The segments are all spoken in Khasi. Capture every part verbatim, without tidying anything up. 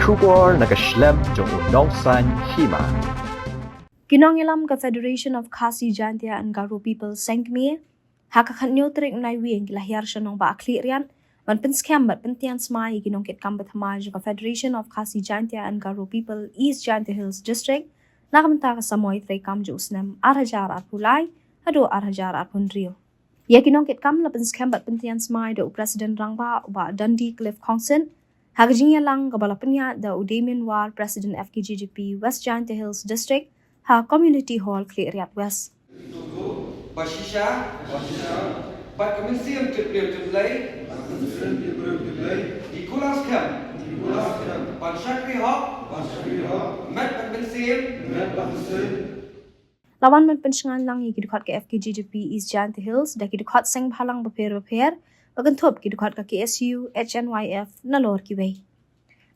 Khubor na ka shlem jong u nongsan hima. Ki nongïalam ka Federation of Khasi Jaintia and Garo People Seng Kmie, ha ka khatnyo tarik u Naiwieng ki la hiar sha nongbah Khliehriat ban pynskhem bad pyntian smai ïa ki nongkitkam ba thymmai jong ka Federation of Khasi Jaintia and Garo People East Jaintia Hills District na ka bynta ka samoi treikam jong u snem ar hajar arphew lai haduh ar hajar arphew hynriew. Ïa ki nongkitkam la pynskhem bad pyntian smai da u President Rangbah, u Bah Dundee Cliff Khongsit, ha ka jingïalang kaba la pynïaid da u Damien War, President F K J G P West Jaintia Hills District, ha Community Hall, Khliehriat West. Bashisha, bashisha, bad ka mynsiem tip briew tip Blei, bad ka mynsiem tip briew tip Blei, ngi kular skhem, ngi kular skhem, ban shakri hok, ban shakri hok, met bad mynsiem, met bad mynsiem. La wan ban pynshngaiñ lang ïa ki dkhot ka F K J G P East Jaintia Hills da ki dkhot seng bhalang bapher bapher, ba kynthup ki dkhot ka K S U, H N Y F, nalor kiwei.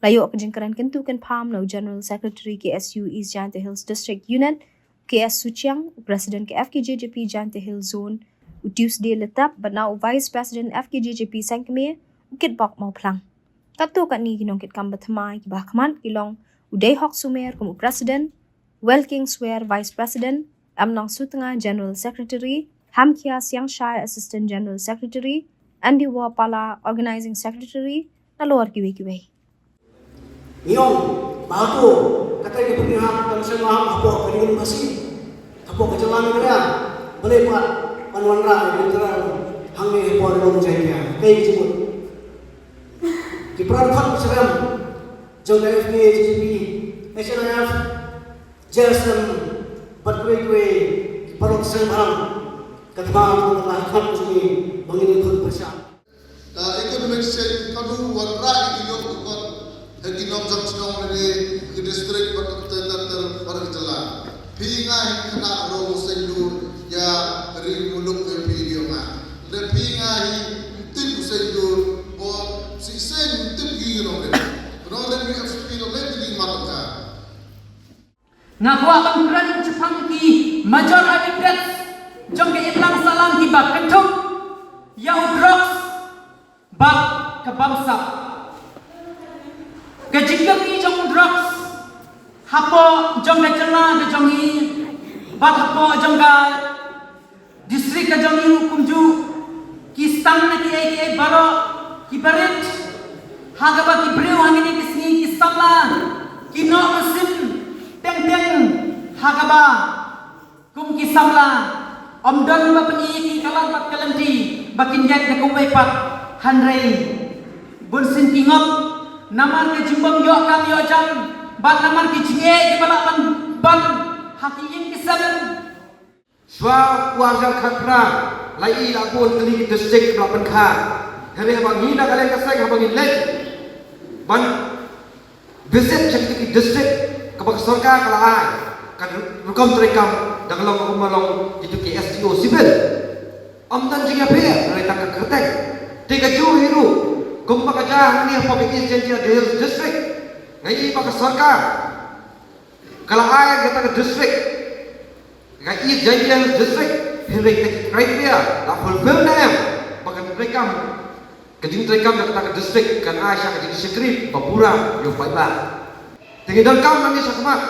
La ïoh ka jingkren kyntu kynpham na u General Secretary K S U East Jaintia Hills District Unit, K S Suchiang, u President ka F K J G P Jaintia Hills Zone, u Tuesday Letap, bad na u Vice President F K J G P Seng Kmie, u Kitbok Mawphlang. Katto katne ki nongkitkam ba thymmai kiba ha khmat ki long u Deihok Sumer kum u President, Welking Swer, Vice President, Amnong Sutnga, General Secretary, Hamkhia Siangshai, Assistant General Secretary, Andy Wapala, Organizing Secretary, nalor kiwei kiwei. Ngi ong ba hato kata ka pynïaid ban seng bhalang hapoh ka Ri Khasi, hapoh ka jylla Meghalaya, balei pat ban wanrah ïa ka jingthrang hangne hapoh Ri Lum Jaiñtia? Kaei ka jingmut? Ki para dkhot ki syriem jong ka F K J G P, H N I F, J S M, bad kiwei kiwei ki paralok seng bhalang, ka thma ka thma ka thma ka jong ngi ba ngin ïakhun pyrshah. Ka economic exchange ka dei wanrah ïa ki ïoh ki kot ha ki nongjop shnong lane ki district bad ka ter ter bad ka jylla. Phi nga hi khynnah ruh u seng dur ïa ri muluk, phi ïoh nga. Lada phi nga hi ym tip u seng dur, bad shisien ym tip ki nongrim. Nongrim U F C P nongrim ki mat ka. Nga kwah ban kren shaphang ki major aggregates jong ka imlang sahlang kiba kynthup ïa u drugs bad ka bamsap. Ka jingkyrni jong u drugs hapoh jong ka jylla ka jong ngi bad hapoh jong ka district ka jong ngi ruh kumjuh, ki stang na kiei kiei baroh kiba rit, ha kaba ki briew hangne ki sngi ki samla ki noh mynsiem teng teng, ha kaba kum ki samla ym don ba pyni ïa ki ka lad bad ka lynti ba kin ïaid da kawei pat, hynrei bunsien ki ngop namar ka jingbym ïoh kam ïoh jam bad namar ki jingeh kiba lah ban ban ha ki ïing ki sem. Shuwa u ar hajar khatphra la i la bun tylli ki district ba la pynkha. Hynrei haba ngi na ka liang ka seng, haba ngi leit ban visit sha ki district kaba ka sorkar ka la ai ka rukom treikam da ka long kumba long kito ki S D O civil. Ym don jingïapher hynrei tang ka kyrteng. Te ka jong hi ruh kumba ka jia hangne hapoh ka East Jaintia Hills District, nga i ba ka sorkar ka la ai kata ka district, ka East Jaintia Hills District, hynrei ka criteria la fulfill ne em ba kan treikam, ka jingtreikam jong kata ka district kan ai sha ka jingshakri ba pura ïa u paidbah. Te ngi donkam nangne shakhmat,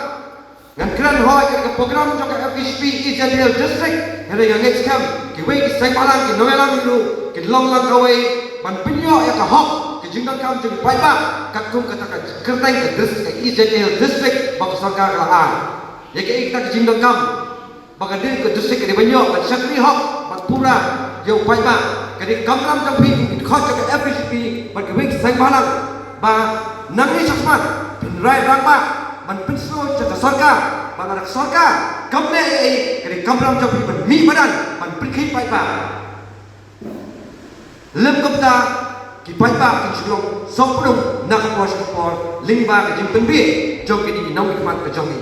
ngan kren hoi ka program jong ka F K J P East Jaintia Hills District, hynrei nga ngeit skhem kiwei ki seng bhalang, ki nongïalam ruh kin long lang kawei ban pynïoh ïa ka hok, ka jingdonkam jong u paidbah katkum kata ka kyrteng ka district, ka East Jaintia Hills District ba ka sorkar ka la ai. Ïa kaei kata ka jingdonkam ba ka dei ka district ka dei ban ïoh ban shakri hok ban pura ïa u paidbah. Ka dei kamram jong phi ki dkhot jong ka F K J P bad kiwei ki seng bhalang ba nangne shakhmat phin rai rangbah ban pynsngew sha ka sorkar ba lada ka sorkar kam leh ei ei, ka dei kamram jong phi ban mih madan ban pynkhih paidbah. Lym kumta ki paidbah kin shu long sngewpdung na ka por sha ka por lyngba ka jingpynbiej jong kine ki nongmihkhmat ka jong ngi.